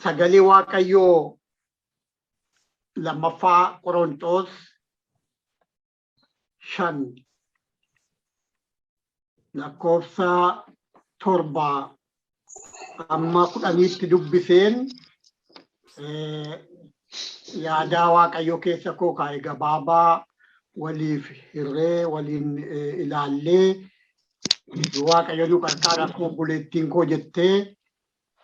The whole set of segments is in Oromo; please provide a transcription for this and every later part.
Sagalee Waaqayyoo lammaffaa Qoronxoos 5 lakkoofsa 7 amma 10tti dubbiseen yaadaa Waaqayyoo keessa koo kaa'e gabaabaa waliif hirree waliin ilaallee, Waaqayyo nu qarqaara. Akkuma obboleettiin koo jettee,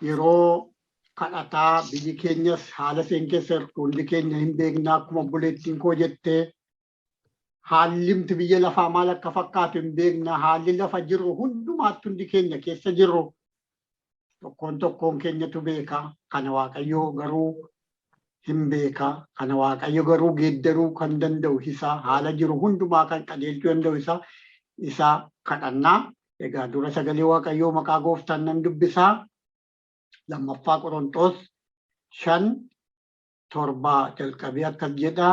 yeroo kadhataa biyyi keenyas haala isheen keessa jirtu hundi keenya hin beekna. Akkuma obboleettiin koo jettee, haallimti biyya lafaa maal akka fakkaatu hin beekna. Haalli lafa jirru hundumaatti hundi keenya keessa jirru tokkoon tokkoon keenyatu beeka. Kana Waaqayyo garuu hin beeka. Kana Waaqayyo garuu geeddaruu kan danda'u isa, haala jiru hundumaa kan qajeelchuu danda'u isa kadhannaa. Egaa dura sagalee Waaqayyoo maqaa gooftaan nan dubbisaa. Lammaffaa Qoronxoos 5:7 jalqabee akkas jedha: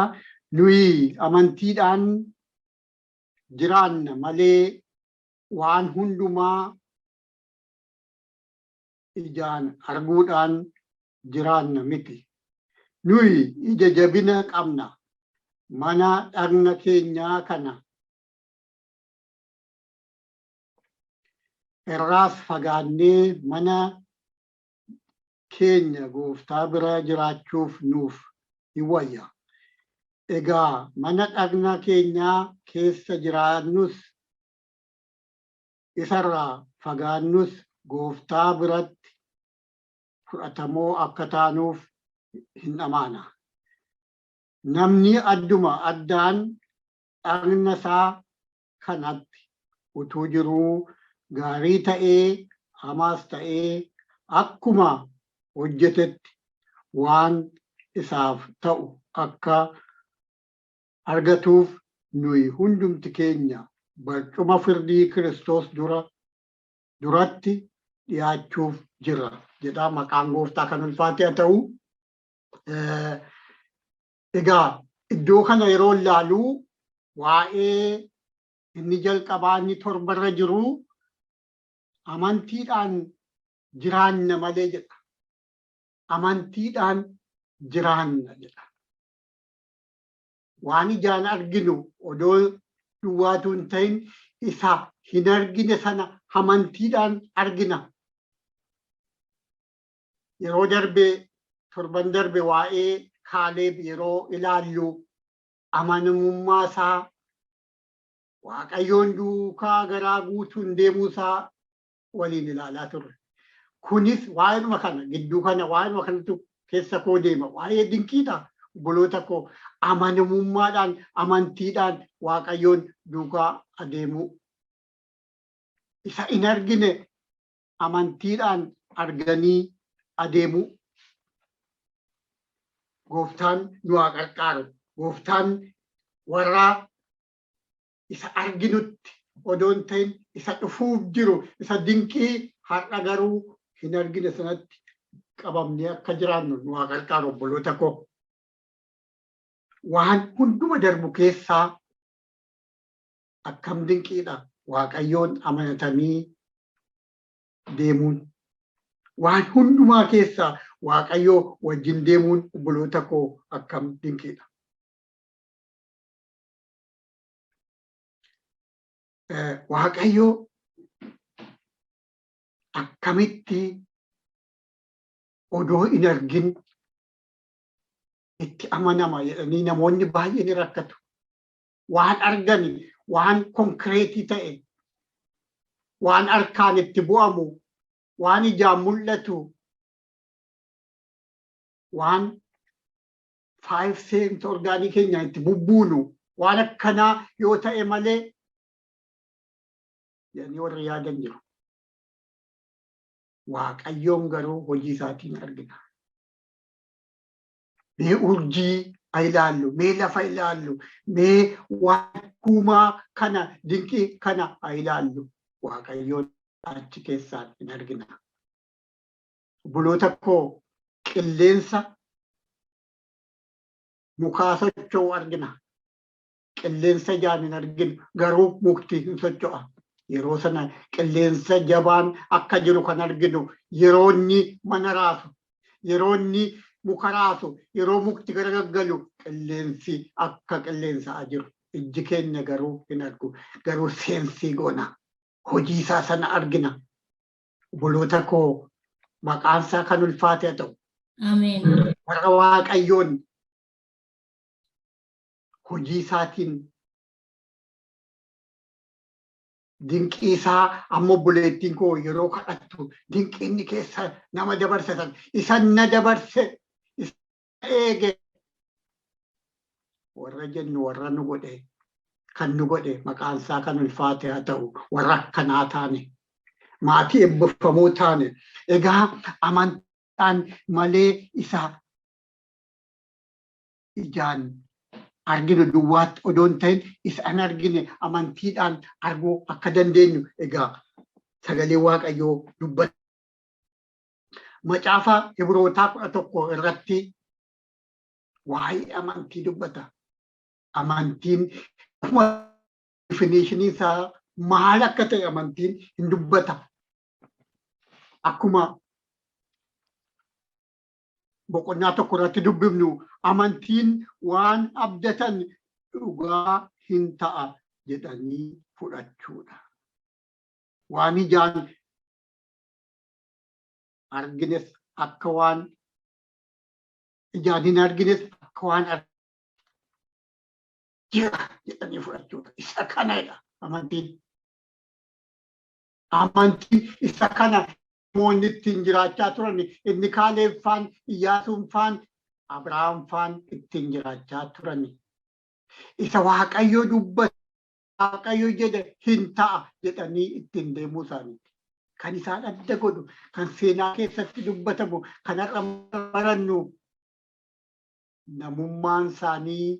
"Nuyi amantiidhaan jiraanna malee waan hundumaa ijaan arguudhaan jiraanna miti. Nuyi ija jabina qabna. Mana dhagna keenyaa kana irraas fagaannee mana keenya gooftaa bira jiraachuuf nuuf hin wayya. Egaa mana dhagna keenyaa keessa jiraannus isarraa fagaannus gooftaa biratti fudhatamoo akka taanuuf hin dhamaana. Namni adduma addaan dhagna isaa kanatti utuu jiruu gaarii ta'ee hamaas ta'ee akkuma hojjetetti waan isaaf ta'u akka argatuuf nuyi hundumti keenya barcuma firdii Kiristoos dura duratti dhiyaachuuf jirra" jedha. Maqaan gooftaa kan ulfaate haa ta'u. Egaa iddoo kana yeroo ilaalu, waa'ee inni jalqabaa inni torbarra jiru amantiidhaan jiraanna malee jedha. Amantiidhaan jiraanna jedha. Waan ijaan arginu odoo duwwaatu hin ta'in, isa hin argine sana amantiidhaan argina. Yeroo darbe, torban darbe, waa'ee Kaaleeb yeroo ilaallu, amanamummaa isaa, Waaqayyoon duukaa garaa guutuun deemuu isaa waliin ilaalaa turre. Kunis waa'eedhuma kana gidduu kana waa'eedhuma kanatu keessa koo deema. Waa'ee dinqiidha, obboloota koo, amanamummaadhaan amantiidhaan Waaqayyoon duukaa adeemuu. Isa hin argine amantiidhaan arganii adeemuu. Gooftaan nu haa qarqaaru. Gooftaan warra isa arginutti odoo hin ta'in isa dhufuuf jiru, isa dinqii har'a garuu hin argine sanatti qabamnee akka jiraannu nu haa qarqaaru, obboloota koo. Waan hunduma darbu keessaa akkam dinqiidha Waaqayyoon amanatanii deemuun. Waan hundumaa keessaa Waaqayyoo wajjin deemuun, obboloota koo, akkam dinqiidha. Waaqayyo akkamitti odoo hin argin itti amanama jedhanii namoonni baay'een ni rakkatu. Waan argani, waan konkreetii ta'e, waan harkaan itti bu'amu, waan ijaan mul'atu, waan five sense organii keenyaan itti bubbuunu, waan akkanaa yoo ta'e malee jedhanii warri yaadan jiru. Waaqayyoon garuu hojii isaatiin argina. Mee urjii haa ilaallu, mee lafa ilaallu, mee waan uumaa kana, dinqii kana haa ilaallu. Waaqayyoon achi keessaan hin argina. Obboloota koo, qilleensa mukaa socho'u argina. Qilleensa ijaan hin arginu, garuu mukti hin socho'a. Yeroo sana qilleensa jabaan akka jiru kan arginu yeroo inni mana raasu, yeroo inni muka raasu, yeroo mukti garagaggalu qilleensi akka qilleensaa jiru. Ijji keenya garuu hin argu. Garuu sense goona. Hojii isaa sana argina. Obboloota koo, maqaan isaa kan ulfaate haa ta'u. Ameen. Warra Waaqayyoon hojii isaatiin dinqii isaa amma obboleettiin koo yeroo kadhattu dinqiinni keessa nama dabarse san isan na dabarse, isa eege warra jennu, warra nu godhe, kan nu godhe maqaan isaa kan ulfaate haa ta'u. Warra akkanaa taane, maatii eebbifamoo taane. Egaa amantaan malee isa ijaan arginu duwwaatti odoo hin ta'in isa an argine amantiidhaan arguu akka dandeenyu egaa sagalee Waaqayyoo dubbata. Macaafa Ibrootaa 11 irratti waa'ee amantii dubbata. Amantiin definition isaa maal akka ta'e amantiin hin dubbata. Akkuma boqonnaa 1 irratti dubbifnu, amantiin waan abdatan dhugaa hin ta'a jedhanii fudhachuudha. Waan ijaan argines akka waan ijaan hin argines akka waan jira jedhanii fudhachuudha. Isa kanadha amantiin. Amantiin isa kana. Namoonni ittiin jiraachaa turan inni Kaaleeb faan, Iyyaasuun faan, Abrahaam faan ittiin jiraachaa turan. Isa Waaqayyo dubbate, Waaqayyo jedhe hin ta'a jedhanii ittiin deemuu isaaniiti. Kan isaan adda godhu, kan seenaa keessatti dubbatamu, kan har'a barannu, namummaan isaanii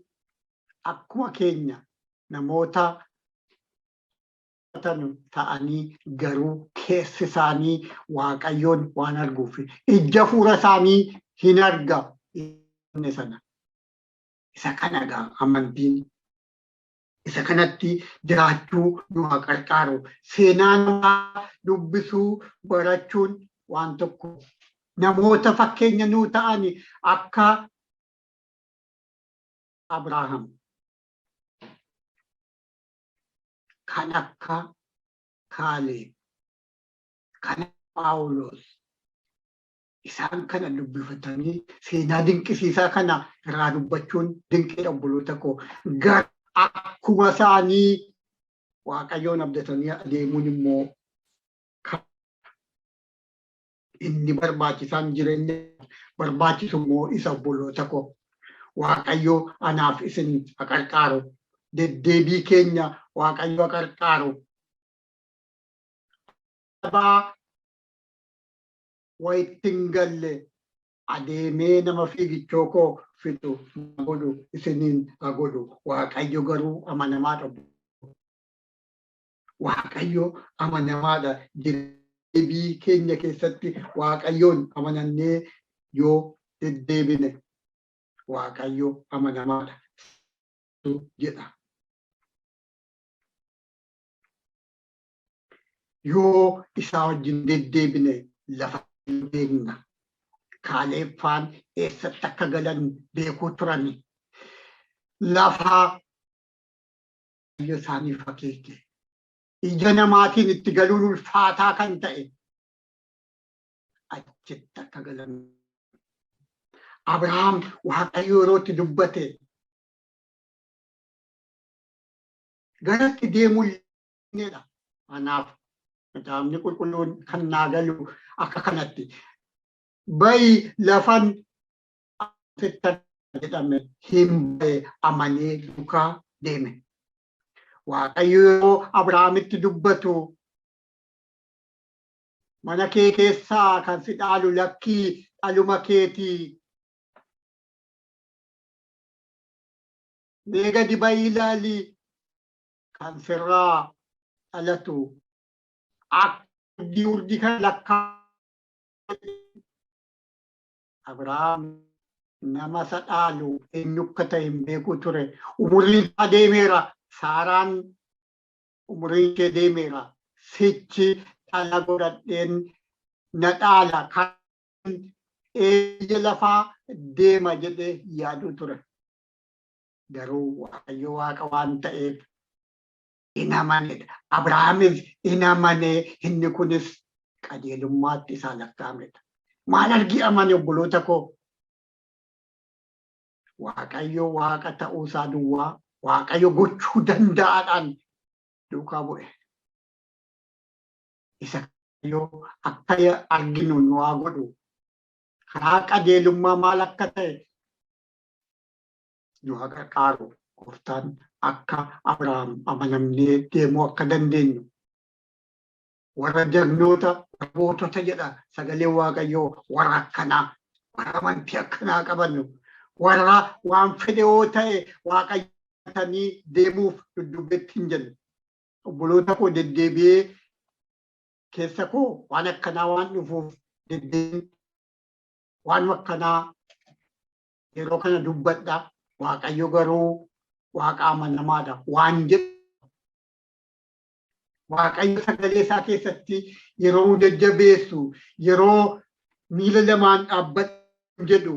akkuma keenya namoota ta'anii garuu keessi isaanii Waaqayyoon waan arguuf ijja fuula isaanii hin arga inni sana. Isa kana egaa amantiin isa kanatti jiraachuu nu haa qarqaaru. Seenaa namaa dubbisuu barachuun waan tokko. Namoota fakkeenya nuu ta'an akka Abrahaam, kan akka Kaaleeb, kan Phaawulos, isaan kana dubbifatanii seenaa dinqisiisaa kana irraa dubbachuun dinqiidha, obboloota koo. Gara akkuma isaanii Waaqayyoon abdatanii adeemuun immoo inni barbaachisaan, jireenya barbaachisu immoo isa, obboloota koo. Waaqayyo anaaf isin haa qarqaaru. Deddeebii keenya Waaqayyo haa qarqaaru. Abaa wayitti hin galle adeemee nama fiigichoo koo fixu godhu isiniin haa godhu. Waaqayyo garuu amanamaadha. Waaqayyo amanamaadha. Deddeebii keenya keessatti Waaqayyoon amanannee yoo deddeebine Waaqayyo amanamaadha jedha. Yoo isaa wajjin deddeebine lafa beekna. Kaaleeffaan eessatti akka galan beekuu turani. Lafa isaaniif akeeke. Ija namaatiin itti galuun ulfaataa kan ta'e achitti akka galan. Abrahaam Waaqayyo yeroo itti dubbate garatti deemulleedha. Kanaaf Macaafni Qulqulluun kan naa galu akka kanatti. Bayi, lafan jedhame hin bahe, amanee duukaa deeme. Waaqayyo yeroo Abrahaamitti dubbatu, mana kee keessaa kan si dhaalu lakkii dhaluma keetii. Mee gadi bahii ilaali, kan sirraa dhalatu akka urjii urjii kan lakkaa. Abrahaam nama isa dhaalu eenyu akka ta'e hin beeku ture. Umuriin isaa deemeera. Saaraan Umuriin ishee deemeera. Sichi dhala godhadheen na dhaala kan biyya lafaa deema jedhee yaaduu ture. Garuu Waaqayyo Waaqa waan ta'eef in amanedha. Abrahaamis in amanee, inni kunis qajeelummaatti isaa lakkaa'amedha. Maal argi amane, obboloota koo? Waaqayyo Waaqa ta'uusaa duwwaa, Waaqayyo gochuu danda'aadhaan duukaa bu'e. Isa yoo akka arginu nu haa godhu. Karaa qajeelummaa maal akka ta'e nu haa qarqaaru. Gooftaan akka Abrahaam amanamnee deemuu akka dandeenyu. Warra jagnoota, gootota jedha sagalee Waaqayyoo, warra akkanaa, warra amantii akkanaa qabannu, warra waan fedhe yoo ta'e Waaqayyotanii deemuuf dudduubbetti hin jennu. Obboloota koo, deddeebi'ee keessa koo waan akkanaa waan dhufuuf deddeebiin waan akkanaa yeroo kana dubbadha. Waaqayyo garuu Waaqa amanamaadha. Waan jedhu Waaqayyo sagalee isaa keessatti yeroo nu jajjabeessu, yeroo miila lamaan dhaabbadhu jedhu,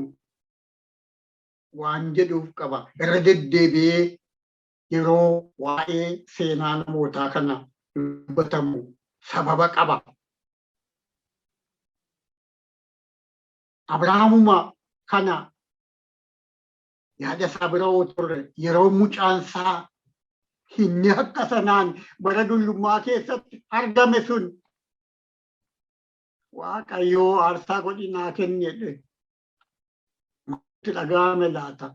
waan jedhuuf qaba. Irra deddeebi'ee yeroo waa'ee seenaa namootaa kana dubbatamu sababa qaba. Abrahaamuma kana yaada isaa bira yoo turre, yeroo mucaan isaa inni akka sanaan bara dullummaa keessatti argame sun "Waaqayyoo aarsaa godhi naa kenni" jedhe, maaltu dhaga'ame laata?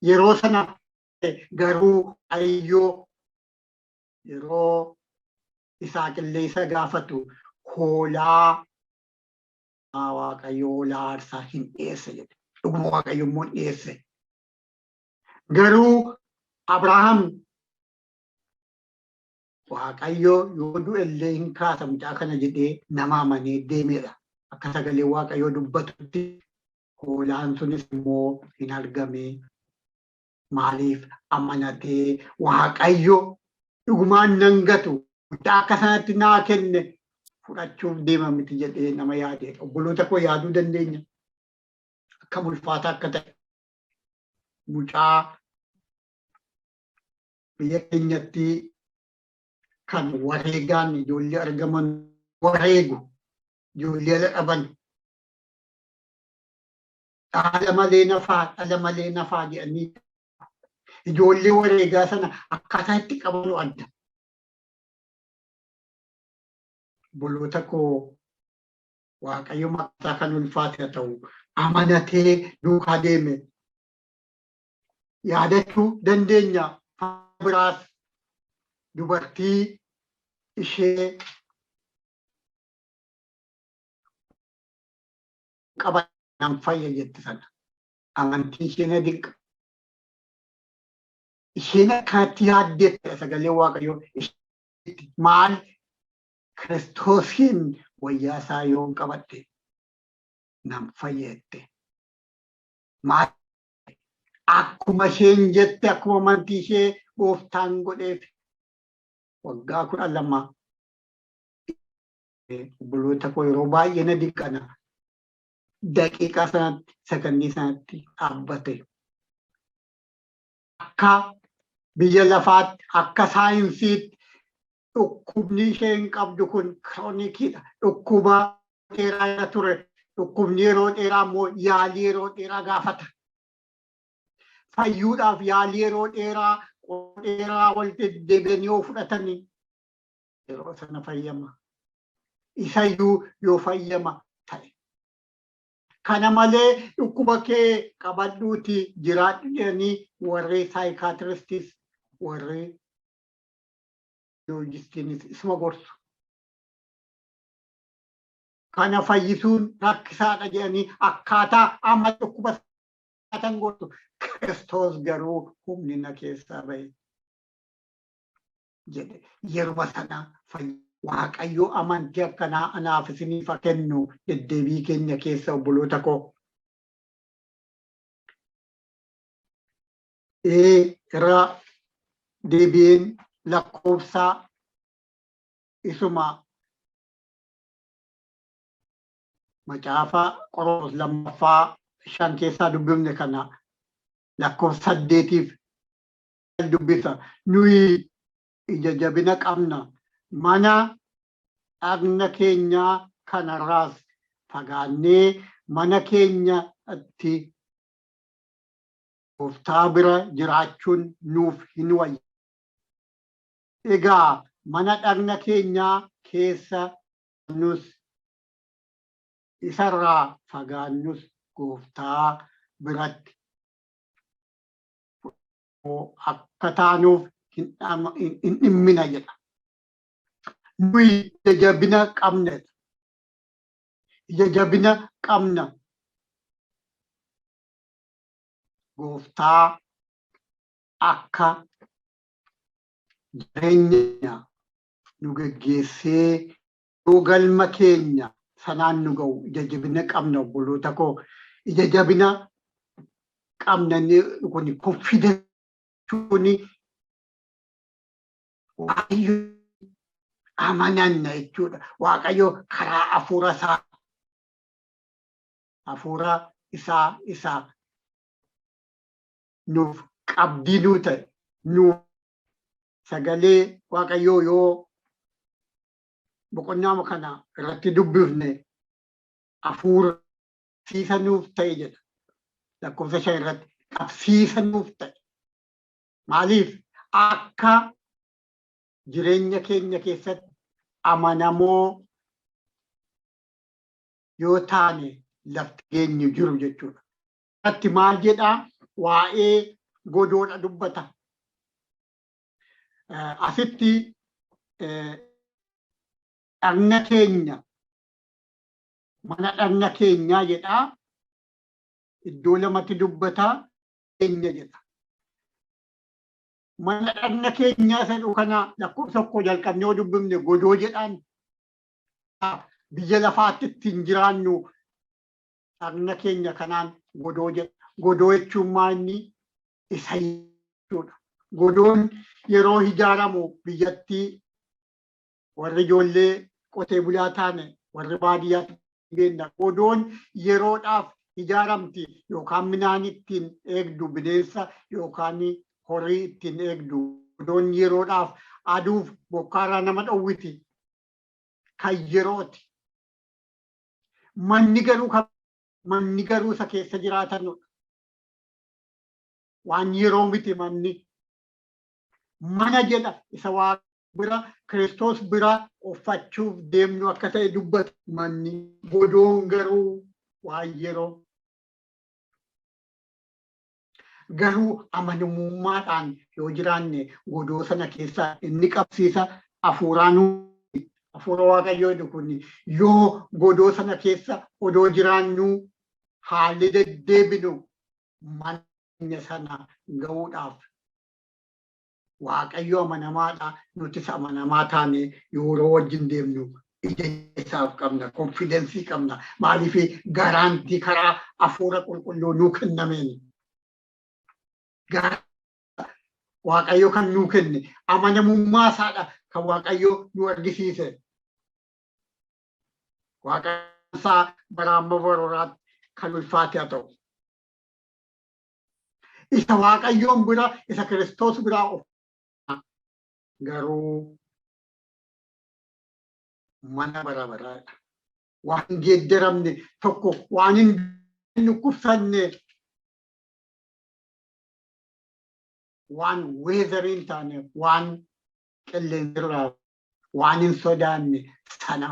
Yeroo sana garuu Waaqayyoo yeroo Isaaqillee isa gaafatu hoolaa, Waaqayyo hoolaa aarsaa hin dhiyeesse jedhe. Dhuguma Waaqayyo immoo hin dhiyeesse. Garuu Abrahaam Waaqayyo yoo du'e illee hin kaasa mucaa kana jedhee nama amanee deemedha. Akka sagalee Waaqayyoo dubbatutti hoolaan sunis immoo hin argame. Maaliif amanatee? Waaqayyo dhugumaan nan gatu, mucaa akka sanatti naa kenne fudhachuuf deema miti jedhee nama yaadedha. Obboloota koo, yaaduu dandeenya. Akkam ulfaata akka ta'e. Mucaa biyya keenyatti kan wareegaan ijoollee argaman wareegu, ijoollee ala dhaban, dhala malee nafaa, dhala malee nafaa jedhanii ijoollee wareegaa sana akkaataa itti qabanu adda. Obboloota koo, Waaqayyo maqaa kan ulfaate haa ta'u, amanatee duukaa deeme. Yaadachuu dandeenya biraas, dubartii ishee qaban nan fayya jette sana, amantiin ishee na dinqa. Isheen akkanatti yaaddeettidha sagalee Waaqayyoo. Maal? Kiristoosiin wayyaa isaa yoon qabadhe nan fayyette. Maal? Akkuma isheen jette, akkuma amantii ishee Gooftaan godheef. Waggaa 12, obboloota koo, yeroo baay'ee na dinqana. Daqiiqaa sanatti, sakandii sanatti dhaabbate. Akka biyya lafaatti, akka saayinsiitti dhukkubni isheen qabdu kun chroniciidha. Dhukkuba dheeraa irra ture. Dhukkubni yeroo dheeraa immoo yaalii yeroo dheeraa gaafata. Fayyuudhaaf yaalii yeroo dheeraa dheeraa wal deddeebi'anii yoo fudhatanii yeroo sana fayyama. Isayyuu yoo fayyama ta'e. Kana malee dhukkuba kee qabadhuuti jiraadhu jedhanii warri psychiatristis, warri biologistiinis isuma gorsu. Kana fayyisuun rakkisaadha jedhanii akkaataa amma dhukkuba tan gorsu. Kiristoos garuu humni na keessaa bahe jedhe, yeruma sana fayyi. Waaqayyo amantii akkanaa anaaf isiniif haa kennu deddeebii keenya keessa, obboloota koo. Irra deebi'een lakkoofsa Isuma macaafa Qorontos lammaffaa 5 keessaa dubbifne kana lakkoofsa 8f dubbisa. Nuyi ija jabina qabna. Mana dhagna keenyaa kanarraas fagaannee mana keenyatti gooftaa bira jiraachuun nuuf hin wayya. Egaa mana dhagna keenyaa keessa nus isarraa fagaannus gooftaa biratti akka taanuuf hin dhimmina jedha. Nuyi ija jabina qabna. Ija jabina qabna. Gooftaa akka jireenya nu geggeessee yoo galma keenya sanaan nu ga'u ija jabina qabna, obboloota koo. Ija jabina qabna kun confidence Waaqayyo amananna jechuudha. Waaqayyo karaa hafuura isaa isa nuuf qabdii nuu ta'e, nuuf sagalee Waaqayyoo yoo boqonnaa kana irratti dubbifne, hafuura qabsiisa nuuf ta'e jedha. Lakkoofsa 5 irratti qabsiisa nuuf ta'e. Maaliif? Akka jireenya keenya keessatti amanamoo yoo taane lafti geenyu jiru jechuudha. Irratti maal jedhaa? Waa'ee godoodha dubbata. Asitti dhagna keenya, mana dhagna keenyaa jedhaa, iddoo lamatti dubbata, keenya jedha. Mana dhagna keenyaa jedhu kana lakkoofsa 1 jalqabnee yoo dubbifne godoo jedhaan. Biyya lafaatti ittiin jiraannu dhagna keenya kanaan godoo jedha. Godoo jechuun maa inni? Isa jechuudha. Godoon yeroo ijaaramu biyyattii, warri ijoollee qotee bulaa taane, warri baadiyyaatti beekna. Godoon yeroodhaaf ijaaramti, yookaan midhaan ittiin eegdu, bineensa yookaan horii ittiin eegdu. Godoon yeroodhaaf aduuf bokkaarraa nama dhowwiti. Kan yerooti. Manni garuu isa keessa jiraatanudha. Waan yeroo miti manni. Mana jedha, isa Waaqa bira, Kiristoos bira uffachuuf deemnu akka ta'e dubbata manni. Godoon garuu waan yeroo. Garuu amanamummaadhaan yoo jiraanne godoo sana keessa inni qabsiisa hafuuraan, hafuura Waaqayyoo jedhu kun, yoo godoo sana keessa odoo jiraannu haalli deddeebinu mana sana ga'uudhaaf Waaqayyo amanamaadha, nutis amanamaa taane yeroo wajjin deemnu ija isaaf qabna, confidence qabna. Maaliif? Guarantee karaa hafuura qulqulluu nuu kennameen. Waaqayyo kan nuu kenne amanamummaa isaadha kan Waaqayyo nu argisiise. Waaqayyo isaa bara amma baroraatti kan ulfaate haa ta'u. Isa Waaqayyoon bira, isa Kiristoos biraa of garuu mana bara baraadha. Waan hin geeddaramne tokko, waan hin dhukkubsanne, waan weatherii hin taane, waan qilleensarraa waan hin sodaanne sana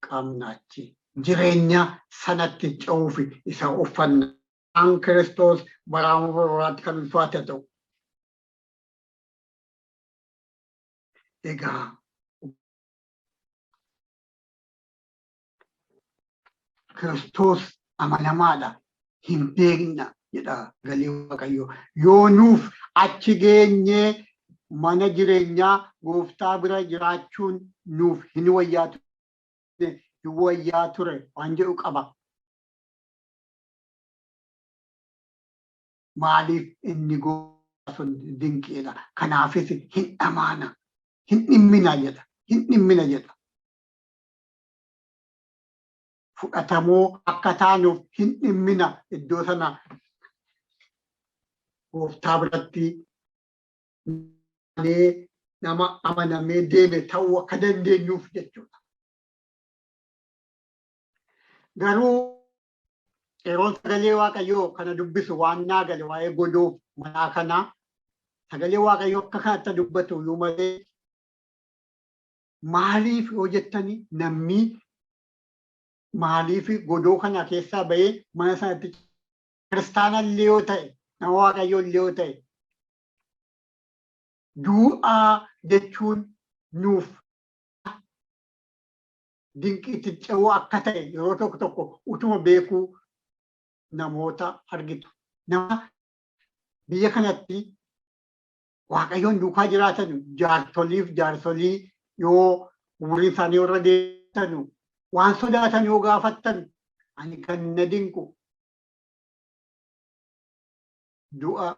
qabnaachi. Jireenya sanatti ce'uuf isa uffanna. An Kiristoos bara baraatti kan ulfaate ta'u. Egaa Kiristoos amanamaadha, hin beekna jedha galii Waaqayyoo. Yoo nuuf achi geenyee mana jireenyaa gooftaa bira jiraachuun nuuf hin wayyaa ture, hin wayyaa ture waan jedhu qaba. Maaliif? Inni gooftaa sun dinqiidha. Kanaafis hin dhamaana, hin dhimmina jedha. hin dhimmina jedha. Fudhatamoo akka taanuuf hin dhimmina iddoo sana gooftaa biratti nama amanamee deeme ta'uu akka dandeenyuuf jechuudha. Garuu yeroon sagalee Waaqayyoo kana dubbisu waan naa gale waa'ee godoof manaa kanaa sagalee Waaqayyoo akka kanatti dubbatu iyyuu malee, maaliif yoo jettani, namni maaliif godoo kana keessaa bahee mana sanatti, kiristaana illee yoo ta'e, nama Waaqayyoo illee yoo ta'e, du'aa jechuun nuuf dinqiitti ce'uu akka ta'e yeroo tokko tokko utuma beekuu namoota argitu. Nama biyya kanatti Waaqayyoon duukaa jiraatan, jaartoliif jaarsolii yoo umuriin isaanii warra deetanu, waan sodaatan yoo gaafattan, ani kan na dinqu du'a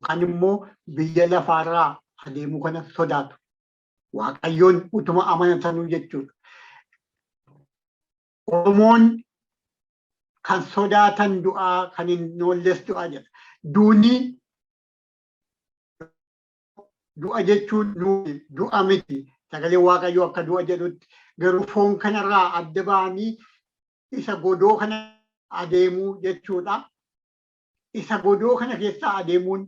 kan immoo biyya lafaarraa adeemuu kana sodaatu. Waaqayyoon utuma amanatanuu jechuudha. Oromoon kan sodaatan du'aa, kan hin oolles du'aa jedha. Duuni du'a jechuun du'a miti. Sagalee Waaqayyoo akka du'a jedhutti garuu foon kanarraa adda ba'anii isa godoo kana adeemuu jechuudha. Isa godoo kana keessaa adeemuun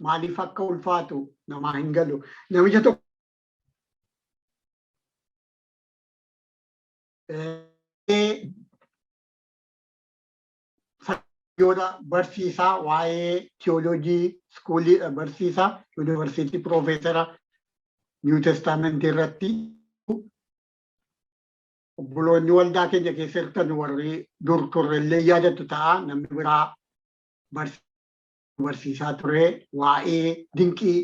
maaliif akka ulfaatu namaa hin galu. Namicha tokko yoodha barsiisaa, waa'ee theology schooliidha barsiisaa, yuunivarsiitii piroofeesara New Testament irratti. Obboloonni waldaa keenya keessa jirtan warri dur turrellee yaadattu ta'a, namni biraa barsiisaa ture waa'ee dinqii.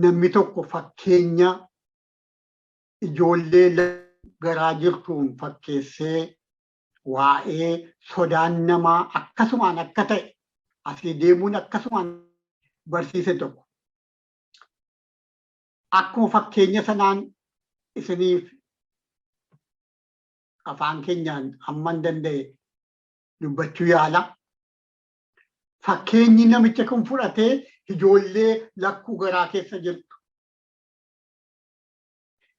Namni tokko fakkeenya ijoollee garaa jirtuun fakkeessee waa'ee sodaan namaa akkasumaan akka ta'e, asii deemuun akkasumaan barsiise tokko. Akkuma fakkeenya sanaan isiniif afaan keenyaan hamman danda'e dubbachuu yaala. Fakkeenyi namicha kun fudhatee ijoollee lakkuu garaa keessa jirtu.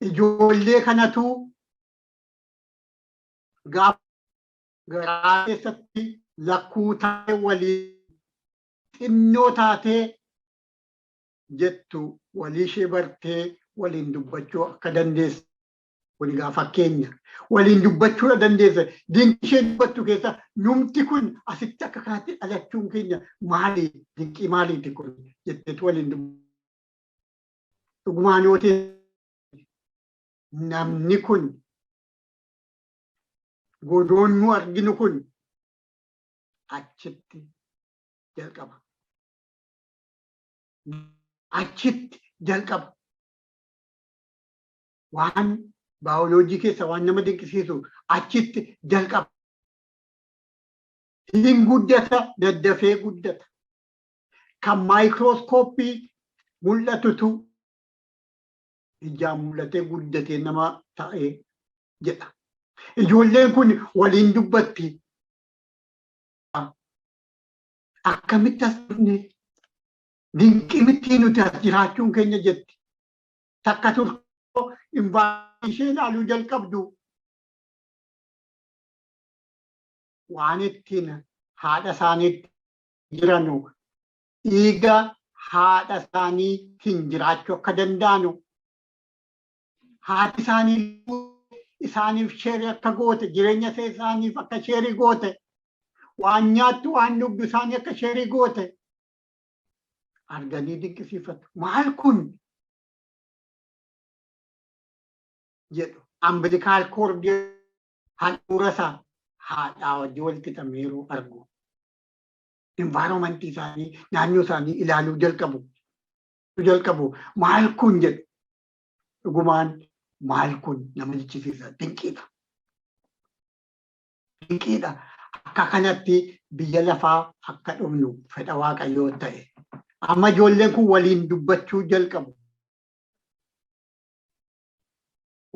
Ijoollee kanatu gaafa garaa keessatti lakkuu taate, walii xinnoo taatee jettu, walii ishee bartee waliin dubbachuu akka dandeessu. Kun egaa fakkeenya. Waliin dubbachuu dandeessa. Dinqii ishee dubbattu keessa numti kun asitti akka kanatti dhalachuun keenya maali? Dinqii maaliiti kun? Jetteetu waliin dubbatu. Dhugumaan yoo ta'e namni kun, godoon nu arginu kun achitti jalqaba. Achitti jalqaba. Waan baayoloojii keessa waan nama dinqisiisu achitti jalqaba. Hin guddata, daddafee guddata. Kan maayikirooskooppii mul'atutu ijaan mul'atee guddatee nama ta'ee jedha. Ijoolleen kun waliin dubbatti. Akkamitti as dhufne? Dinqii mitii nuti as jiraachuun keenya? Jetti. Takka turtoo ishee ilaaluu jalqabdu. Waan ittiin haadha isaaniitti jiranu, dhiiga haadha isaaniitiin jiraachuu akka danda'anu, haati isaanii isaaniif share akka goote, jireenya isaaniif akka share goote, waan nyaattu waan dhugdu isaanii akka share goote arganii dinqisiifatu. Maal kun jedhu. Umbilical cord, handhuura isaa haadhaa wajjin walitti hidhameeru argu. Environmentii isaanii, naannoo isaanii ilaaluu jalqabu. Maal kun jedhu. Dhugumaan maal kun nama jechisiisa. Dinqiidha. Dinqiidha. Akka kanatti biyya lafaa akka dhumnu fedha Waaqayyoo ta'e. Amma ijoolleen kun waliin dubbachuu jalqabu.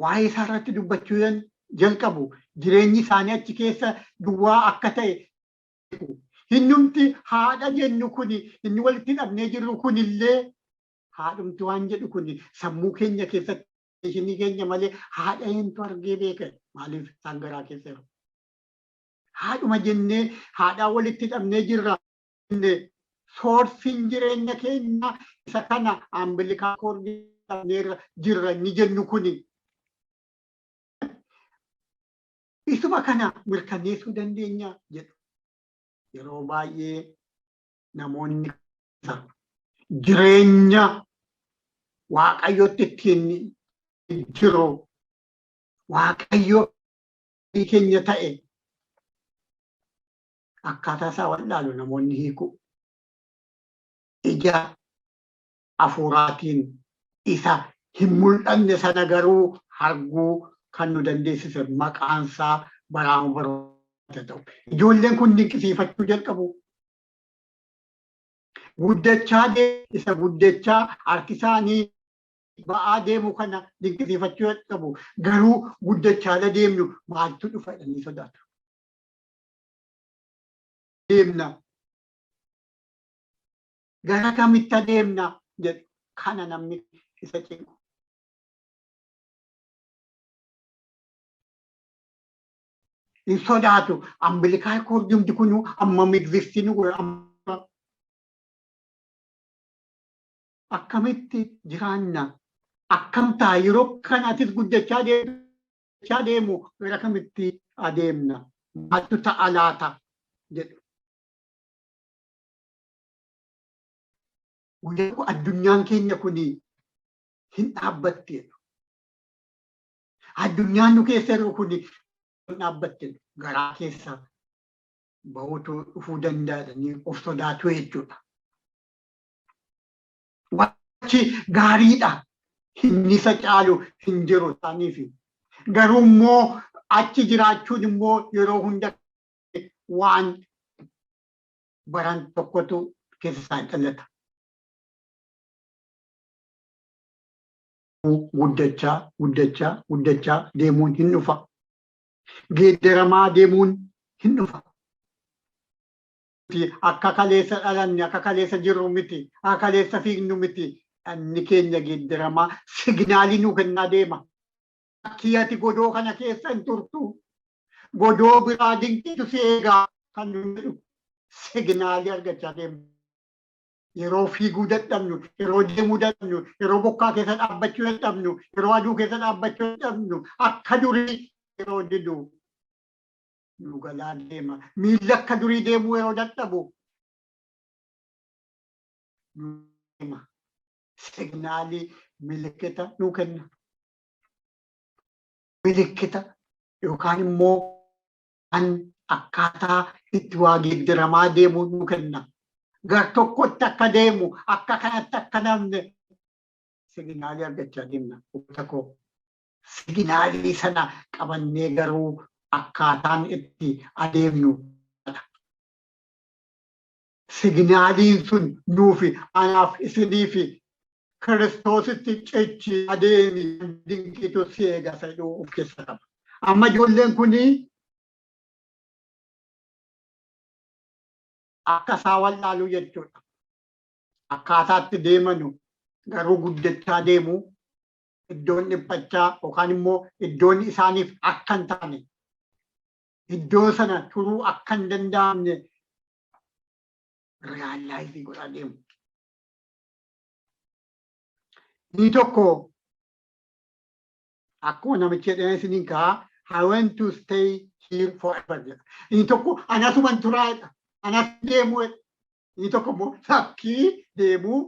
Waa'ee isaa irratti dubbachuu jalqabu. Jireenyi isaanii achi keessa duwwaa akka ta'e. Innumti haadha jennu kuni, inni walitti hidhamnee jirru kunillee, haadhumti waan jedhu kuni sammuu keenya keessatti ishinii keenya malee haadha eentu argee beeka? Maaliif isaan garaa keessa jiru? Haadhuma jennee haadhaa walitti hidhamnee jirra. Sourceiin jireenya keenya isa kana, umbilical cordii jirra inni jennu kuni. Isuma kana mirkaneessuu dandeenya jedhu. Yeroo baay'ee namoonni jireenya Waaqayyotti ittiin jiru, Waaqayyo keenya ta'e, akkaataa isaa wallaalu namoonni hiiku. Ija hafuuraatiin isa hin mul'anne sana garuu arguu kan nu dandeessise maqaansaa baraama baroota ta'u. Ijoolleen kun dinqisiifachuu jalqabu. Guddachaa isa guddachaa harki isaanii ba'aa deemu kana dinqisiifachuu jalqabu. Garuu guddachaa deemnu maaltu dhufa jedhanii sodaatu. Deemna. Gara kamitti adeemna jedhu, kana namni isa cinqu. Hin sodaatu. Umbilical cordiumti kun ammam exist nu godha? Akkamitti jiraanna? Akkam ta'a yeroo kanatis guddachaa deemu, gara kamitti adeemna? Maaltu ta'a laata jedhu. Guyyaa addunyaan keenya kun hin dhaabbatti jedhu. Addunyaan nu keessa jiru kun hin dhaabbatti jedhu. Garaa keessa bahuutu dhufuu danda'anii of sodaatu jechuudha. Wachi gaariidha. Inni isa caalu hin jiru isaaniif. Garuu immoo achi jiraachuun immoo yeroo hunda waan baran tokkotu keessa isaan dhalata. Guddachaa, guddachaa, guddachaa deemuun hin dhufa. Geeddaramaa deemuun hin dhufa. Akka kaleessa dhalanne, akka kaleessa jirru miti, akka kaleessa fiignu miti. Dhanni keenya geeddaramaa signalii nuu kennaa deema. Lakkii, ati godoo kana keessa hin turtu. Godoo biraa dinqiitu si eegaa kan nu jedhu signalii argachaa deemna. Yeroo fiiguu dadhabnu, yeroo deemuu dadhabnu, yeroo bokkaa keessa dhaabbachuu dadhabnu, yeroo aduu keessa dhaabbachuu dadhabnu, akka durii yeroo didu nu galaa deema. Miilli akka durii deemuu yeroo dadhabu nu deema. Signalii, milikkita nuu kenna. Milikkita yookaan immoo kan akkaataa itti waa geeddaramaa deemu nuu kenna. Gar tokkotti akka deemu, akka kanatti akka namne signalii argachaa deemna. Uffata koo. Signalii sana qabannee garuu akkaataan itti adeemnu. Signaliin sun nuufi, anaaf, isiniifi Kiristoositti cichi adeemi, dinqiitu si eega jedhu of keessa qaba. Amma ijoolleen kuni akka isaa wallaaluu jechuudha. Akkaataatti deemanu garuu guddachaa deemu, iddoon dhiphachaa yookaan immoo iddoon isaaniif akka hin taane, iddoo sana turuu akka hin danda'amne realize godhaa deemu. Inni tokko akkuma namichi jedhee isiniin ka'a, "I want to stay here forever" jedha. Inni tokko anasuman turaa jedha. Anas deemuu jedha. Inni tokko immoo lakkii, deemuu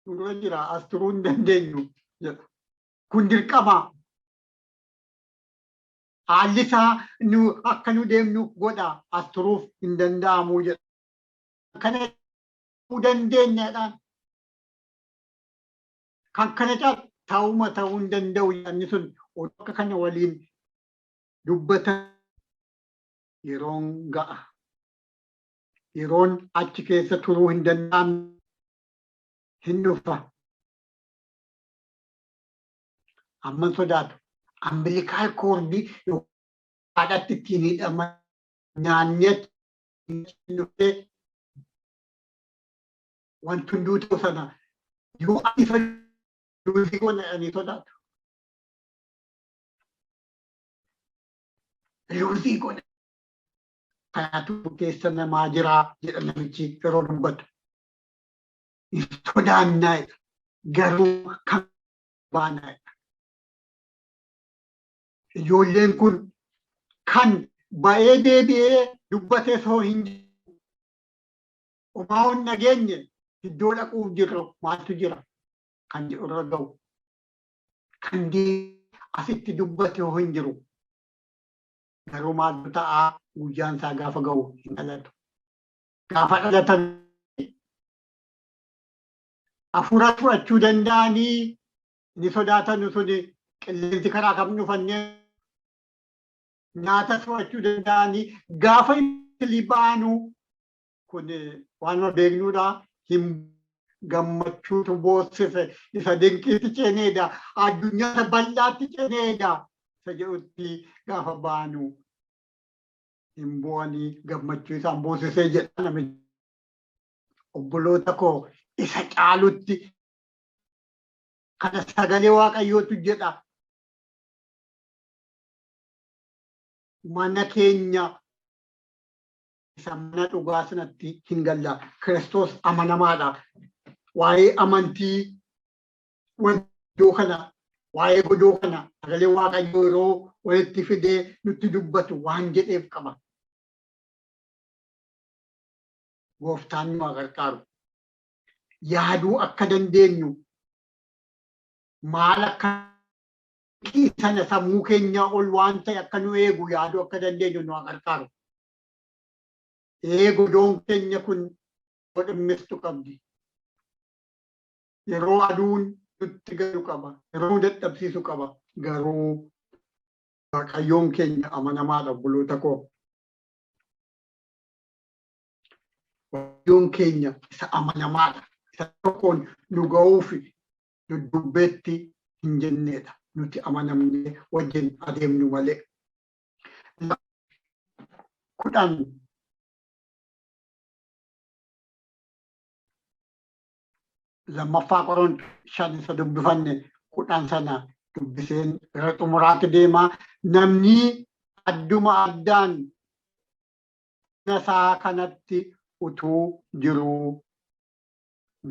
nurra jira, as turuu hin dandeenyu jedha. Kun dirqama. Haalli isaa nu akka nu deemnu godha, as turuuf hin danda'amu jedha. Kana dandeenyadhaan. Kan kana caalu ta'uma ta'uu hin danda'u inni sun akka kana waliin dubbatan yeroon ga'a. Yeroon achi keessa turuu hin danda'amne hin dhufa. Amman sodaatu. Umbilical cord haadhatti ittiin hidhaman nyaannee dhufee wanti hunduu ta'u sana yoo ifa lose goona jedhanii sodaatu. Lose goona. Kanaatu keessa namaa jiraa jedha namichi yeroo dubbatu. Hin sodaannaa jedha. Garuu kan baanaa jedha. Ijoolleen kun kan ba'ee deebi'ee dubbatee soo hin homaa hin dhageenye iddoo dhaquuf jirru maaltu jira kan jedhu irra ga'u. Kan asitti dubbate hoo hin jiru. Garuu maaltu ta'aa guyyaan isaa gaafa ga'u hin dhalatu. Gaafa dhalatan hafuura fudhachuu danda'anii ni sodaatan suni qilleensi karaa kam dhufannee nyaata fudhachuu danda'anii gaafa itti ba'anuu kun waanuma beeknuudha. Hin gammachuutu boossise isa dinqiitti ceeneedha. Addunyaa bal'aatti ceeneedha. Isa jedhutti gaafa ba'anu hin bu'anii gammachuu isaan boossisee jedha namichi. Obboloota koo, isa caalutti kana sagalee Waaqayyootu jedha. Mana keenya isa mana dhugaa sanatti hin galla. Kiristoos amanamaadha. Waa'ee amantii iddoo kana, waa'ee godoo kana sagalee Waaqayyoo yeroo walitti fidee nutti dubbatu waan jedheef qaba. Gooftaan nu haa gargaaru. Yaaduu akka dandeenyu, maal akka sana sammuu keenyaa ol waan ta'e akka nu eegu yaaduu akka dandeenyu nu haa gargaaru. Ee, godoon keenya kun dhimmistu qabdi. Yeroo aduun nutti galu qaba. Yeroo nu dadhabsiisu qaba. Garuu Waaqayyoon keenya amanamaadha, obboloota koo. Waaqayyoon keenya isa amanamaadha. Isa tokkoon nu ga'uuf dudubbeetti hin jenneedha. Nuti amanamnee wajjin adeemnu malee. 10 Lammaffaa Qorontos 5 isa dubbifanne 10 sana dubbiseen gara xumuraatti deema. Namni adduma addaan isaa kanatti utuu jiruu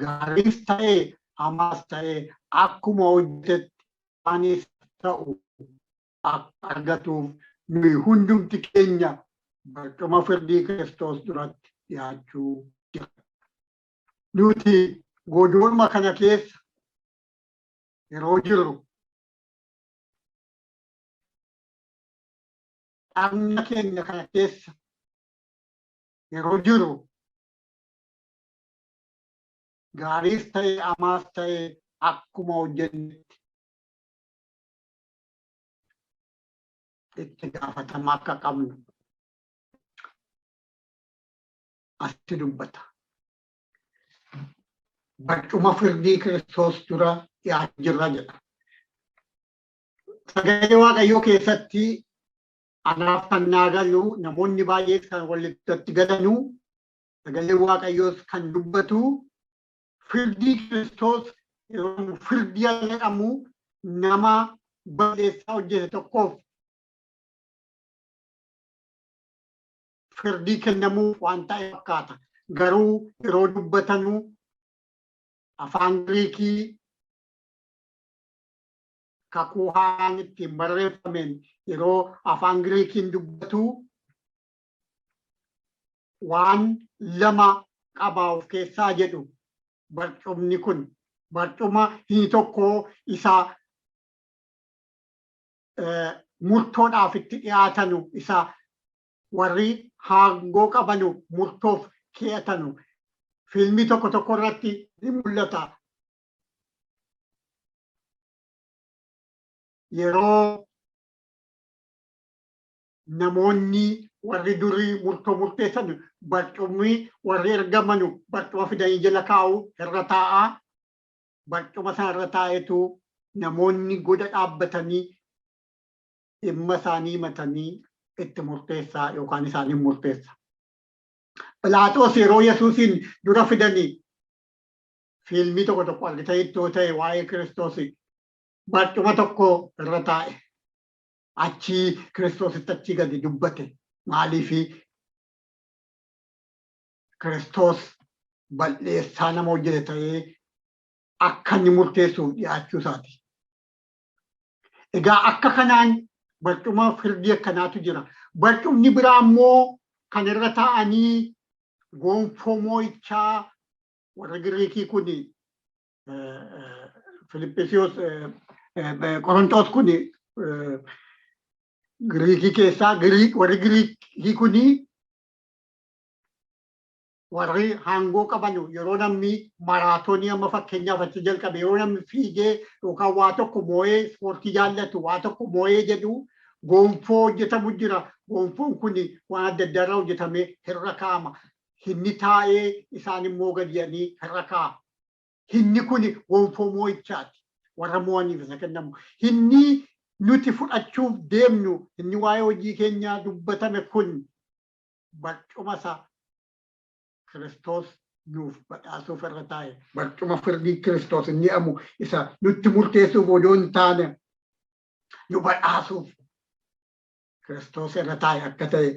gaariis ta'e hamaas ta'e akkuma hojjetetti waanis ta'u akka argatuuf nuyi hundumti keenya barcuma firdii Kiristoos duratti dhiyaachuu jira. Nuti godoorma kana keessa yeroo jirru, dhagna keenya kana keessa yeroo jirru, gaariis ta'e hamaas ta'e akkuma hojjennetti itti gaafatama akka qabnu asitti dubbata. Barcuma firdii Kiristoos dura dhiyaachaa jirra jedha. Sagalee Waaqayyoo keessatti anaaf kan naa galu, namoonni baay'ee kan walitti galanuu, sagalee Waaqayyoos kan dubbatu, firdii Kiristoos yeroo firdii jedhamu nama balleessaa hojjete tokkoof firdii kennamuuf waan ta'e fakkaata. Garuu yeroo dubbatanuu afaan Giriikii Kakuu Haaraan ittiin barreeffameen yeroo afaan Giriikiin dubbatu waan lama qaba of keessaa jedhu barcumni kun. Barcuma inni tokko isa murtoodhaaf itti dhiyaatanu, isa warri aangoo qabanu murtoof kee'atanu, fiilmii tokko tokko irratti ni mul'ata. Yeroo namoonni warri durii murtoo murteessan barcumni warri ergamanu barcuma fidanii jala kaa'u, irra taa'aa. Barcuma sana irra taa'etu namoonni goda dhaabbatanii dhimma isaanii himatanii itti murteessaa yookaan isaaniin murteessa. Philaaxoos yeroo Yesuusiin dura fidanii fiilmii tokko tokko argitee ittoo ta'e waa'ee Kiristoos barcuma tokko irra taa'e. Achii Kiristoositti achii gadi dubbate. Maaliifi Kiristoos bal'eessaa nama hojjete ta'ee akka inni murteessuuf dhiyaachuu isaati. Egaa akka kanaan barcuma firdii akkanaatu jira. Barcumni biraa immoo kan irra taa'anii gonfoo moo'ichaa warra Giriikii kun Filiphisiyoos Qorontoos kun Giriikii keessaa warri Giriikii kun warri aangoo qaban yeroo namni maraatoonii amma fakkeenyaaf achi jalqabe, yeroo namni fiigee yookaan waa tokko moo'ee, ispoortii jaallatu waa tokko moo'ee jedhu, gonfoo hojjetamu jira. Gonfoon kun waan adda addaa irraa hojjetamee irra kaa'ama. Inni taa'ee isaan immoo gadi jedhanii irra kaa'a. Inni kun gonfoo moo'ichaati. Warra moo'aniif isa kennamu. Inni nuti fudhachuuf deemnu, inni waa'ee hojii keenyaa dubbatame kun, barcuma isa Kiristoos nuuf badhaasuuf irra taa'e. Barcuma firdii Kiristoos inni jedhamu isa nutti murteessuuf odoo hin taane nu badhaasuuf Kiristoos irra taa'e akka ta'e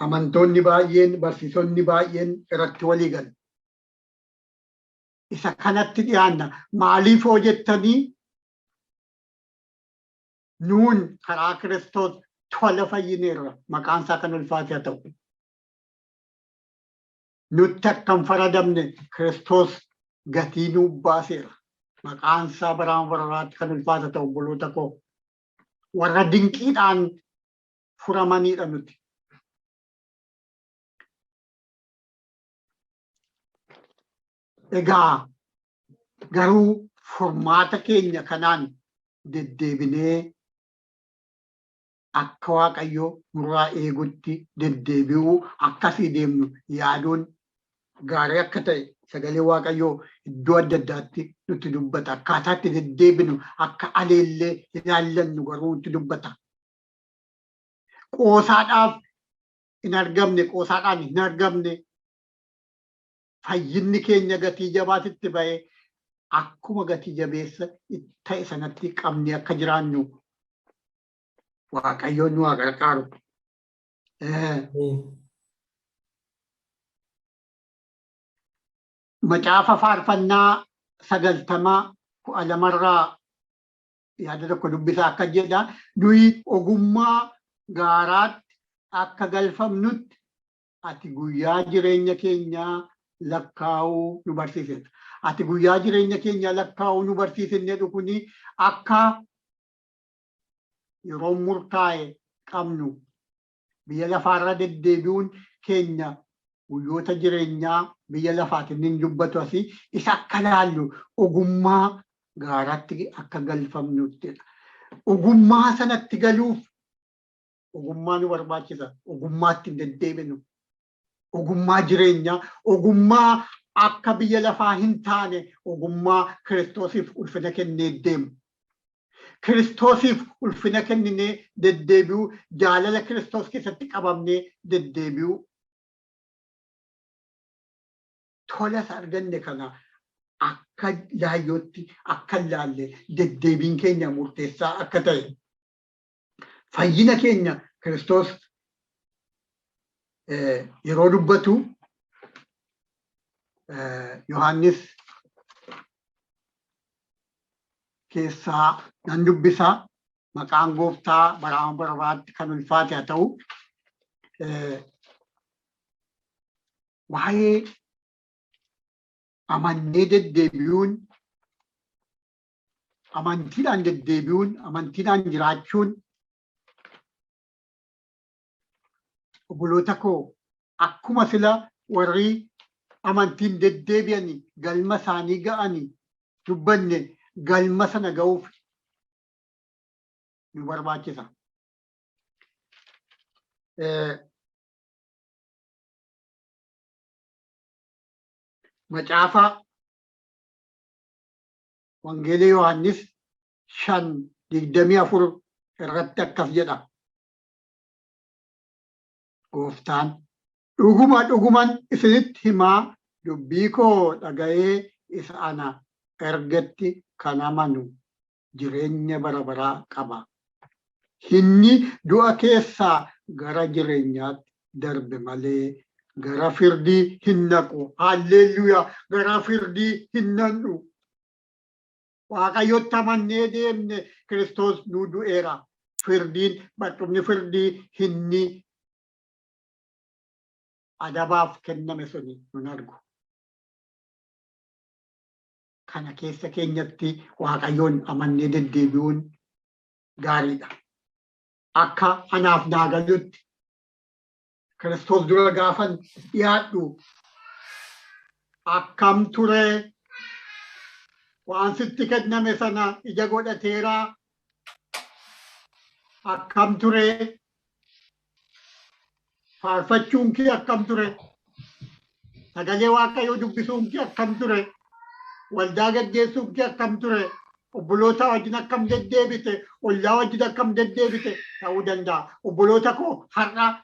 amantoonni baay'een, barsiisonni baay'een irratti walii galu. Isa kanatti dhiyaanna. Maaliif hoo jettanii, nuun karaa Kiristoos tola fayyineerra, maqaan isaa kan ulfaate haa ta'u. Nutti akka hin faradamne Kiristoos gatii nuuf baaseera. Maqaan isaa baraan bararaatti kan ulfaata ta'u, obboloota koo. Warra dinqiidhaan furamanidha nuti. Egaa garuu furmaata keenya kanaan deddeebinee akka Waaqayyo nurraa eegutti deddeebi'uu akkasii deemnu yaaduun gaarii akka ta'e sagalee Waaqayyoo iddoo adda addaatti nutti dubbata. Akkaataa itti deddeebinu akka aleellee ilaallannu garuu nutti dubbata. Qoosaadhaaf hin argamne, qoosaadhaan hin argamne. Fayyinni keenya gatii jabaatitti ba'e, akkuma gatii jabeessa ta'e sanatti qabnee akka jiraannu Waaqayyoon nu haa gargaaru. Macaafa Faarfannaa 90:12rraa yaada tokko dubbisaa. Akka jedha: "Nuyi ogummaa gaaraatti akka galfamnutti ati guyyaa jireenya keenyaa lakkaa'uu nu barsiisetta." Ati guyyaa jireenya keenyaa lakkaa'uu nu barsiise jedhu kuni akka yeroo murtaa'e qabnu, biyya lafaarra deddeebi'uun keenya guyyoota jireenyaa biyya lafaatiin hin dubbatu asii, isa akka laallu ogummaa gaaratti akka galfamnuttidha. Ogummaa sanatti galuuf ogummaa nu barbaachisa. Ogummaatti hin deddeebinu. Ogummaa jireenyaa, ogummaa akka biyya lafaa hin taane, ogummaa Kiristoosiif ulfina kennee deemu. Kiristoosiif ulfina kenninee deddeebi'uu, jaalala Kiristoos keessatti qabamnee deddeebi'uu. Tola isa arganne kana akka laayyootti akka hin laalle deddeebiin keenya murteessaa akka ta'e. Fayyina keenya Kiristoos yeroo dubbatu Yohaannis keessaa nan dubbisa. Maqaan Gooftaa baraan baraatti kan ulfaate haa ta'u. Waa'ee amannee deddeebi'uun, amantiidhaan deddeebi'uun, amantiidhaan jiraachuun, obboloota koo, akkuma sila warri amantiin deddeebi'anii galma isaanii ga'anii dubbanne, galma sana ga'uuf nu barbaachisa. Macaafa Wangeelii Yohaannis 5:24 irratti akkas jedha. Gooftaan dhuguma dhuguman isinitti himaa, dubbii koo dhaga'ee isa ana ergetti kan amanu jireenya bara baraa qaba. Inni du'a keessaa gara jireenyaatti darbe malee gara firdii hin naqu. Haalleluuyaa! Gara firdii hin naqu. Waaqayyotti amannee deemne, Kiristoos nu du'eera. Firdiin, barcumni firdii inni adabaaf kenname suni nun argu. Kana keessa keenyatti Waaqayyoon amannee deddeebi'uun gaariidha. Akka anaaf naa galutti, Kiristoos dura gaafan dhiyaadhu akkam ture? Waan sitti kenname sana ija godhateera? Akkam ture? Faarfachuun kee akkam ture? Sagalee Waaqayyoo dubbisuun kee akkam ture? Waldaa gaggeessuun kee akkam ture? Obboloota wajjin akkam deddeebite? Ollaa wajjin akkam deddeebite ta'uu danda'a. Obboloota koo, har'a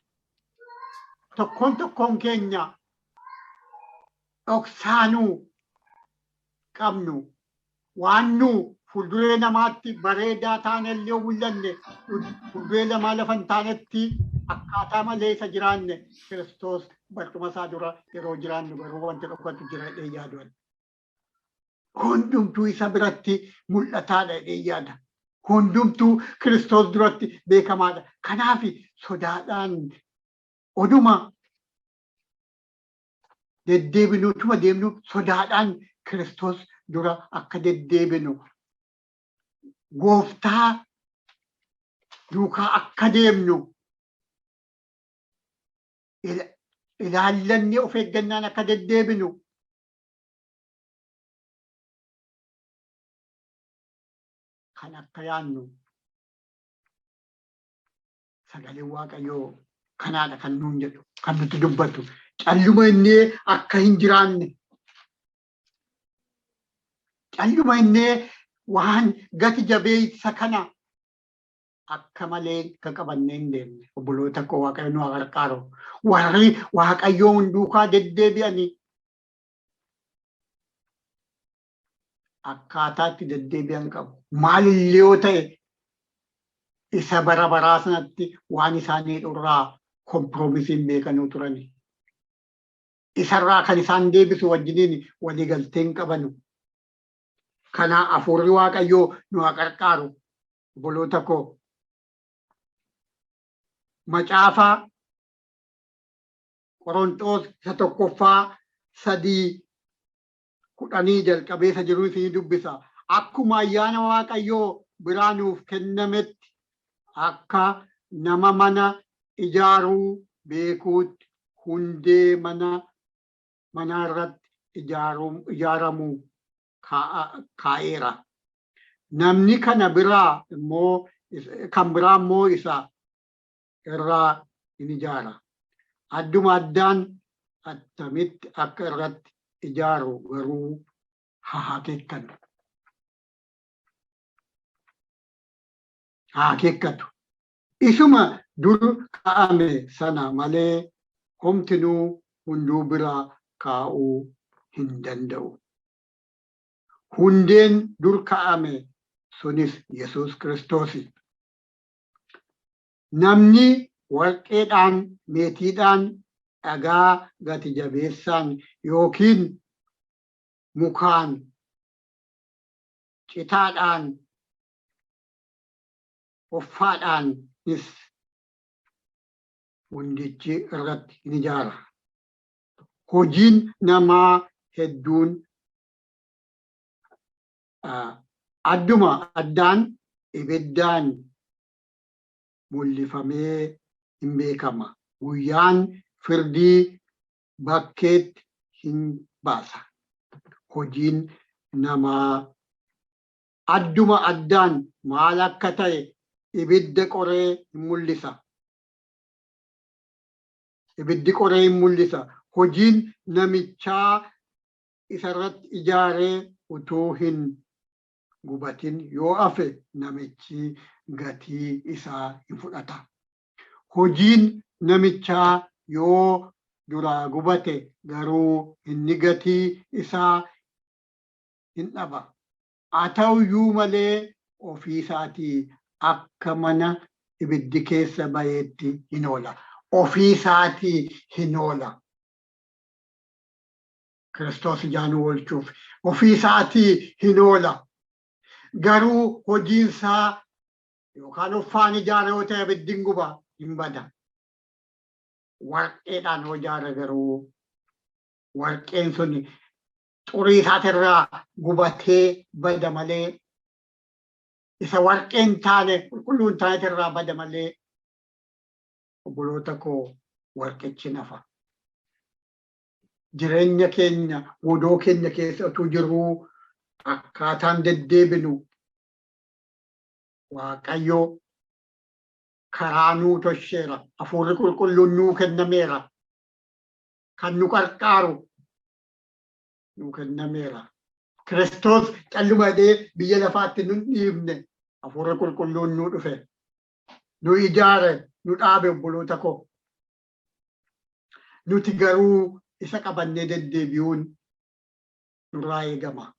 tokkoon tokkoon keenya dhoksaanuu qabnu, waan nu fuulduree namaatti bareedaa taanellee mul'anne, fuulduree namaa lafa hin taanetti akkaataa malee isa jiraanne, Kiristoos barcuma isaa dura yeroo jiraannu garuu wanti dhokatu jira jedhee yaadu. Hundumtuu isa biratti mul'ataadha jedhee yaada. Hundumtuu Kiristoos duratti beekamaadha. Kanaaf sodaadhaan oduma deddeebinu, utuma deemnu sodaadhaan Kiristoos dura akka deddeebinu, gooftaa duukaa akka deemnu, ilaallannee of eeggannaan akka deddeebinu kan akka yaannu sagaleen Waaqayyoo kanaadha kan nuun jedhu, kan nutti dubbatu. Calluma innee akka hin jiraanne, calluma innee waan gati jabeessa kana akka malee akka qabannee hin deemne, obboloota koo, Waaqayyo nu haa gargaaru. Warri Waaqayyoon duukaa deddeebi'anii akkaataa itti deddeebi'an qabu. Maalillee yoo ta'e isa bara baraa sanatti waan isaan hidhurraa kompiroomisiin beekanuu turani. Isarraa kan isaan deebisu wajjiniin waliigaltee hin qabanu. Kana hafuurri Waaqayyoo nu haa qarqaaru, obboloota koo. Macaafa Qoronxoos isa tokkoffaa 3:10 jalqabee isa jiru isinii dubbisa. Akkuma ayyaana Waaqayyoo biraa nuuf kennametti akka nama mana ijaaruu beekuutti hundee mana manaa irratti ijaaramu kaa'eera. Namni kana biraa immoo kan biraa immoo isa irraa in ijaara. Adduma addaan attamitti akka irratti ijaaru garuu haa akeekkatu. Haa akeekkatu. Isuma dur kaa'ame sana malee homtinuu hunduu bira kaa'uu hin danda'u. Hundeen dur kaa'ame sunis Yesuus Kiristoosi. Namni warqeedhaan, meetiidhaan, dhagaa gati jabeessaan yookiin mukaan, citaadhaan, hoffaadhaanis hundichi irratti hin ijaara. Hojiin namaa hedduun adduma addaan ibiddaan mul'ifamee hin beekama. Guyyaan firdii bakkeetti hin baasa. Hojiin namaa adduma addaan maal akka ta'e ibidda qoree hin mul'isa. Ibiddi qoree hin mul'isa. Hojiin namichaa isarratti ijaaree utuu hin gubatin yoo hafe namichi gatii isaa hin fudhata. Hojiin namichaa yoo duraa gubate garuu inni gatii isaa hin dhaba. Haa ta'uyyuu malee ofii isaatii akka mana ibiddi keessa baheetti hin oola. Ofii isaatii hin oola. Kiristoos ijaan oolchuuf ofii isaatii hin oola. Garuu hojiinsaa yookaan uffaan ijaara yoo ta'e ibiddi hin guba, hin bada. Warqeedhaan yoo ijaare garuu warqeen sun xurii isaatirraa gubatee bada malee, isa warqeen taane, qulqulluu hin taanetirraa bada malee, obboloota koo, warqichi nafa. Jireenya keenya godoo keenya keessa utuu jirruu akkaataan deddeebinu, Waaqayyo karaa nuu tosheera. Hafuurri qulqulluun nuu kennameera. Kan nu qarqaaru nuu kennameera. Kiristoos calluma jedhee biyya lafaatti nun dhiifne. Hafuurri qulqulluun nuu dhufe. Nu ijaare, nu dhaabe, obboloota koo. Nuti garuu isa qabannee deddeebi'uun nurraa eegama.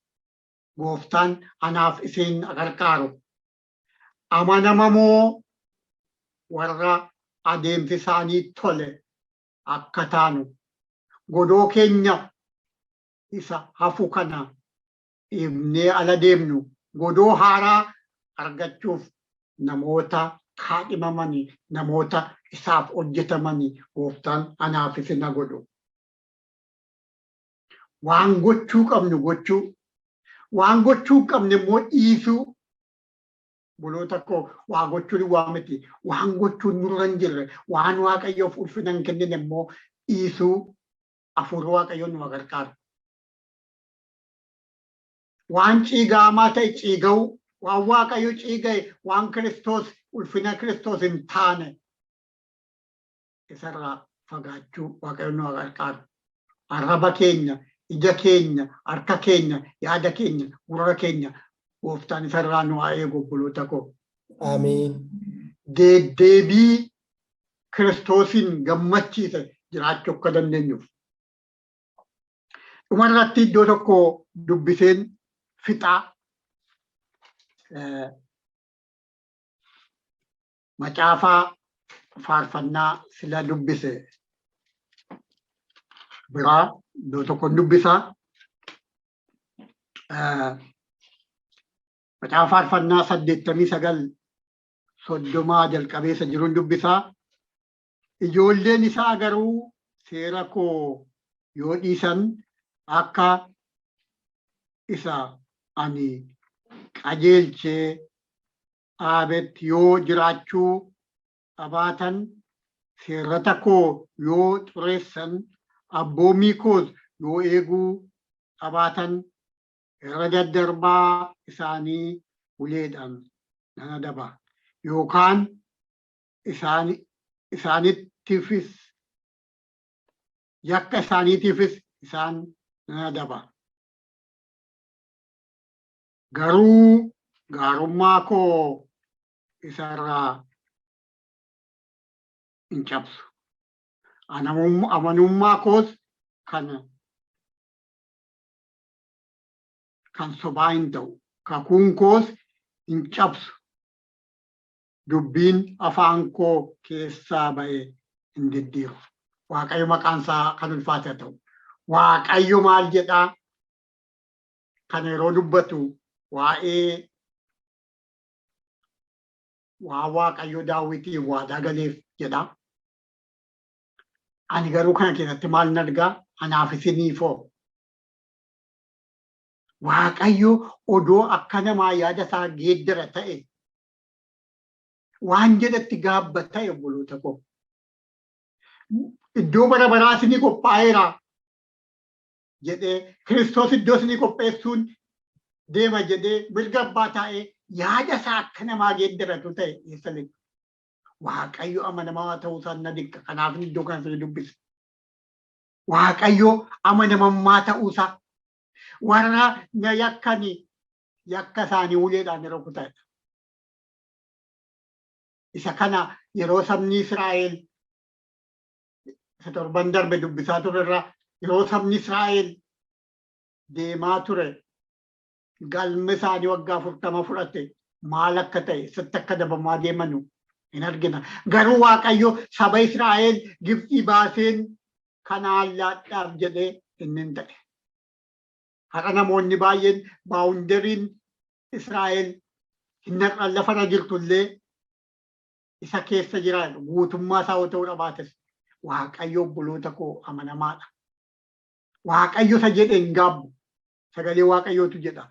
Gooftaan anaaf isin gargaaru. Amanamamoo warra adeemsi isaanii tole akka taanu, godoo keenya isa hafu kana dhiifnee ala deemnu, godoo haaraa argachuuf namoota kaadhimamanii, namoota isaaf hojjetamanii gooftaan anaaf isin haa godhu. Waan gochuu qabnu gochuu, waan gochuu hin qabne immoo dhiisuu. Obboloota koo, waa gochuun waa miti. Waan gochuun nurra hin jirre, waan Waaqayyoof ulfina hin kennine immoo dhiisuu, hafuurri Waaqayyoon nu gargaara. Waan ciigaamaa ta'e ciiga'uu, waan Waaqayyo ciiga'e, waan Kiristoos ulfina Kiristoos hin taane isarraa fagaachuu, Waaqayyo nu gargaaru. Arraba keenya, ija keenya, harka keenya, yaada keenya, gurra keenya gooftaan isarraa nu haa eegu, obboloota koo. Amiin. Deddeebii Kiristoosiin gammachiise jiraachuu akka dandeenyuuf. Dhumarratti iddoo tokko dubbiseen fixaa. Macaafaa faarfannaa sila dubbise biraa iddoo tokko dubbisaa. Macaafa faarfannaa 89:30 jalqabee isa jiruun dubbisaa. Ijoolleen isaa garuu seera koo yoo dhiisan, akka isa ani qajeelchee dhaabetti yoo jiraachuu dhabaatan, seerrata koo yoo xureessan, abboommii koos yoo eeguu dhabaatan, irra daddarbaa isaanii uleedhaan nan adaba, yookaan isaanittifis yakka isaaniitiifis isaan nan adaba. Garuu gaarummaa koo isarraa hin cabsu. Amanummaa koos kan sobaa hin ta'u. Kakuun koos hin cabsu. Dubbiin afaan koo keessaa ba'e hin diddiiru. Waaqayyo maqaan isaa kan ulfaate haa ta'u. Waaqayyo maal jedhaa? Kana yeroo dubbatu waa'ee waa Waaqayyo Daawitiif waadaa galeef jedha. Ani garuu kana keessatti maal argaa? Anaaf isiniifoo. Waaqayyo odoo akka namaa yaada isaa geeddara ta'e, waan jedhatti gaabba ta'e, obboloota koo, iddoo bara baraa isinii qophaa'eera jedhee, Kiristoos iddoo isinii qopheessuun deema jedhee, mirga abbaa taa'ee yaada isaa akka namaa geeddaratu ta'e eessa lixa? Waaqayyo amanamaa ta'uu isaa na dinqa. Kanaaf iddoo kana isinii dubbise. Waaqayyo amanamummaa ta'uu isaa, warra na yakkani yakka isaanii uleedhaan ni rukutadha. Isa kana yeroo sabni Israa'el isa torban darbe dubbisaa turerra, yeroo sabni Israa'el deemaa ture, galmi isaanii waggaa 40 fudhate maal akka ta'e, sitti akka dabamaa deemanu hin argina. Garuu Waaqayyo saba Israa'el Gibxii baaseen kanaan laadhaaf jedhee inni hin ta'e. Har'a namoonni baay'een boundaryn Israa'el hin har'a lafarra jirtullee isa keessa jira, guutummaa isaa yoo ta'uu dhabaates. Waaqayyo, obboloota koo, amanamaadha. Waaqayyo isa jedhe hin gaabbu. Sagalee Waaqayyootu jedha.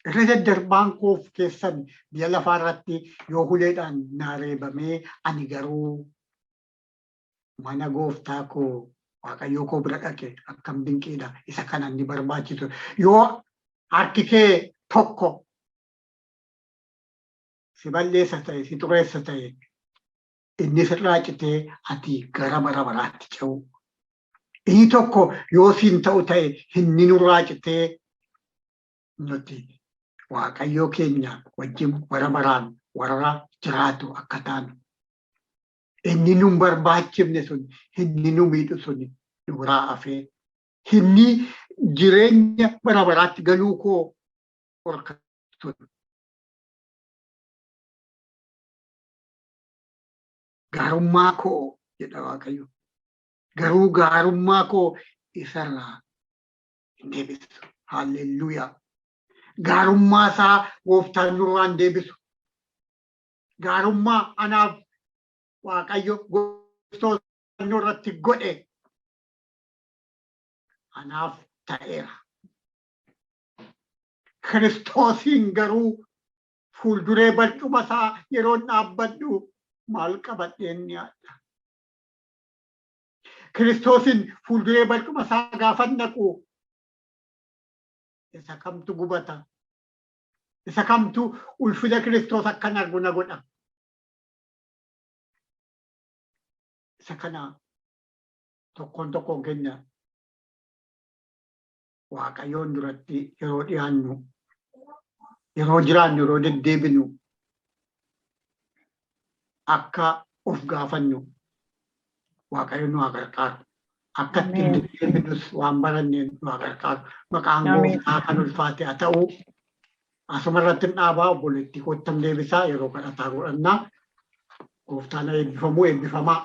Irra daddarbaan koof keessan biyya lafaa irratti yoo huleedhaan naa reebamee, ani garuu mana gooftaa koo Waaqayyoo koo bira dhaqe. Akkam dinqiidha! Isa kana inni barbaachisu. Yoo harki kee tokko si balleessa ta'e, si xureessa ta'e, inni sirraa citee ati gara bara baraatti ce'u. Inni tokko yoo siin ta'u ta'e, inni nurraa citee nuti Waaqayyoo keenya wajjin bara baraan warra jiraatu akka taanu. Inni nun barbaachifne sun, inni nu miidhu sun nu biraa hafee, inni jireenya bara baraatti galuu koo dhorka sun. Gaarummaa koo jedha Waaqayyo. Garuu gaarummaa koo isarraa hin deebisu. Haalleluuyaa. Gaarummaa isaa gooftaan nurraa hin deebisu. Gaarummaa anaaf Waaqayyo Kiristoos nurratti godhe anaaf ta'eera. Kiristoosiin garuu fuulduree barcuma isaa yeroon dhaabbadhu maal qabadheen dhiyaadha? Kiristoosiin fuulduree barcuma isaa gaafan dhaqu isa kamtu gubata? Isa kamtu ulfina Kiristoos akkan argu na godha? Isa kana tokkoon tokkoon keenya Waaqayyoon duratti yeroo dhiyaannu, yeroo jiraannu, yeroo deddeebinu akka of gaafannu Waaqayyo nu haa gargaaru. Akka ittiin deddeebinus waan baranneen nu haa gargaaru. Maqaan Gooftaa kan ulfaate haa ta'u. Asuma irratti hin dhaabaa, obboleettii koottan deebisaa, yeroo kadhataa godhannaa. Gooftaan eebbifamuu, eebbifamaa.